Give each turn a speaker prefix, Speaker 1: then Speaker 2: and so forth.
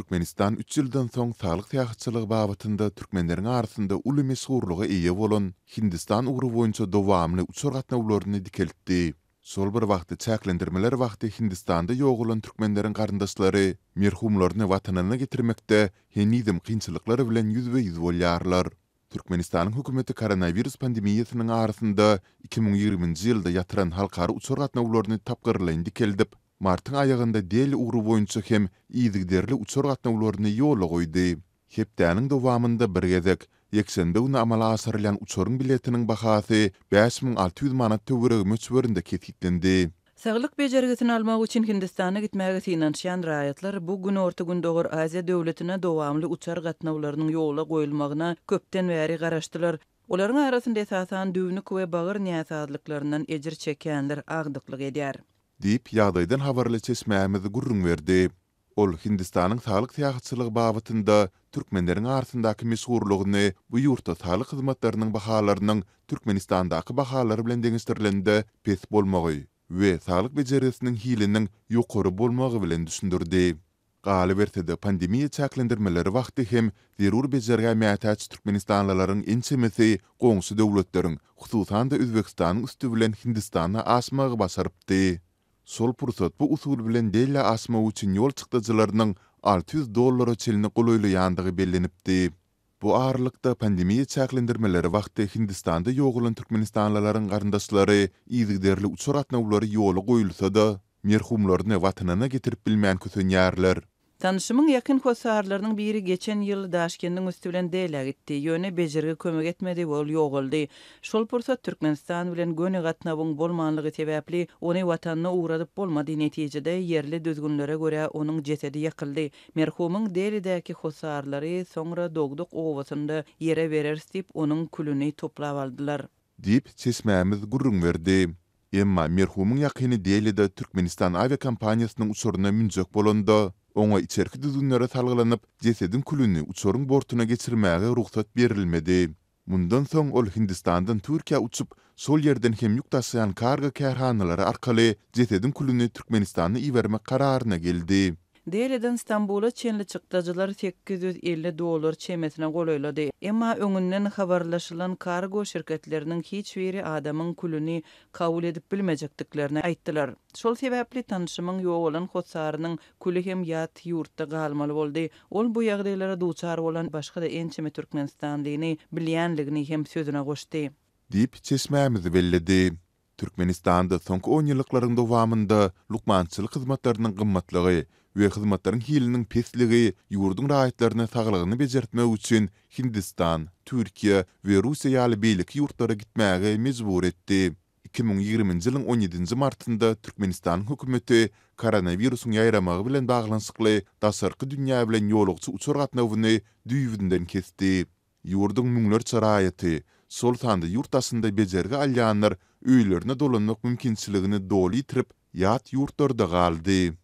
Speaker 1: Türkmenistan üç ýyldan soň saglyk syýahatçylygy babatynda türkmenleriň arasynda uly meşhurlyga eýe bolan Hindistan ugry boýunça dowamly uçar gatnawlaryny dikeltdi. Şol bir wagtda çäklendirmeler wagty Hindistanda ýogalan türkmenleriň garyndaşlary merhumlaryny watanyna getirmekde henizem kynçylyklar bilen ýüzbe-ýüz bolýarlar. Türkmenistanyň hökümeti koronawirus pandemiýasynyň arasynda 2020-nji ýylda ýatyran halkara uçar gatnawlaryny tapgyrlaýyn dikeldip, martyň aýagynda Deli ugry boýunça hem yzygiderli uçar gatnawlaryny ýola goýdy. Hepdäniň dowamynda bir gezek, ýekşenbe güni amala aşyrylýan uçaryň biletiniň bahasy 5600 manat töweregi möçberinde kesgitlendi.
Speaker 2: Saglyk bejergisini almak üçin Hindistana gitmäge synanyşýan raýatlar bu Günorta-Gündogar Aziýa döwletine dowamly uçar gatnawlarynyň ýola goýulmagyna köpden bäri garaşdylar. Olaryň arasynda esasan düwnük we bagyr näsazlyklaryndan ejir çekýänler agdyklyk edýär.
Speaker 1: Diýip, ýagdaýdan habarly çeşmämiz gürrüň berdi. Ol Hindistanyň saglyk syýahatçylygy babatynda türkmenleriň arasyndaky meşhurlygyny bu ýurtda saglyk hyzmatlarynyň bahalarynyň Türkmenistandaky bahalar bilen deňeşdirilende pes bolmagy we saglyk bejergisiniň hiliniň ýokary bolmagy bilen düşündirdi. Galyberse-de, pandemiýa çäklendirmeleri wagty hem zerur bejergä mätäç türkmenistanlylaryň ençemesi goňşy döwletleriň, hususan-da Özbegistanyň üsti bilen Hindistana aşmagy başarypdy. Şol pursat bu usul bilen Delä aşmak üçin ýol çykdajylarynyň 600 dollara çenli golaýlaýandygy bellenipdi. Bu aralykda, pandemiýa çäklendirmeleri wagty Hindistanda ýogalan türkmenistanlylaryň garyndaşlary yzygiderli uçar gatnawlary ýola goýulsa-da, merhumlaryny watanyna getirip bilmän kösenýärler.
Speaker 2: Tanyşymyň ýakyn hossarlarynyň biri geçen ýyl Daşkendiň üsti bilen Delä gitdi. Ýöne bejergi kömek etmedi we ol ýogaldy. Şol pursat Türkmenistan bilen göni gatnawyň bolmanlygy sebäpli ony watanyna ugradyp bolmady, netijede ýerli düzgünlere görä onuň jesedi ýakyldy. Merhumyň Delidäki hossarlary soňra dogduk obasynda ýere bereris diýip onuň külüni toplap aldylar.
Speaker 1: Diýip, çeşmämiz gürrüň berdi. Emma merhumyň ýakyny Delide Türkmenistan awiakompaniýasynyň uçaryna münjek bolanda, oňa içerki düzgünlere salgylanyp, jesediň külüni uçaryň bortuna geçirmäge rugsat berilmedi. Mundan soň ol Hindistandan Türkiýä uçup, şol ýerden hem ýük daşaýan kargo kärhanalary arkaly jesediň külüni Türkmenistana ibermek kararyna geldi.
Speaker 2: Deliden Stambula çenli çykdajylar 850 dollar çemesine golaýlady. Emma öňünden habarlaşylan kargo şirketleriniň hiç biri adamyň külüni kabul edip bilmejekdiklerini aýtdylar. Şol sebäpli tanşymyň ýogalan hossarynyň küli hem ýat ýurtda galmaly boldy. Ol bu ýagdaýlara duçar bolan başga-da ençeme türkmenistanlyny bilýänligini hem sözüne goşdy.
Speaker 1: Diýip, çeşmämiz belledi. Türkmenistanda soňky onýyllyklaryň dowamynda lukmançylyk hyzmatlarynyň gymmatlygy we hyzmatlaryň hiliniň pesligi ýurduň raýatlaryny saglygyny bejertmek üçin Hindistan, Türkiýe we Russiýa ýaly beýleki ýurtlara gitmäge mejbur etdi. 2020-nji ýylyň on ýedinji martynda Türkmenistanyň hökümeti koronawirusyň ýaýramagy bilen baglanyşykly daşarky dünýä bilen ýolagçy uçar gatnawyny düýbünden kesdi. Ýurduň müňlerçe raýaty, şol sanda ýurt daşynda bejergi alýanlar öýlerine dolanmak mümkinçiligini doly ýitirip, ýat ýurtlarda galdy.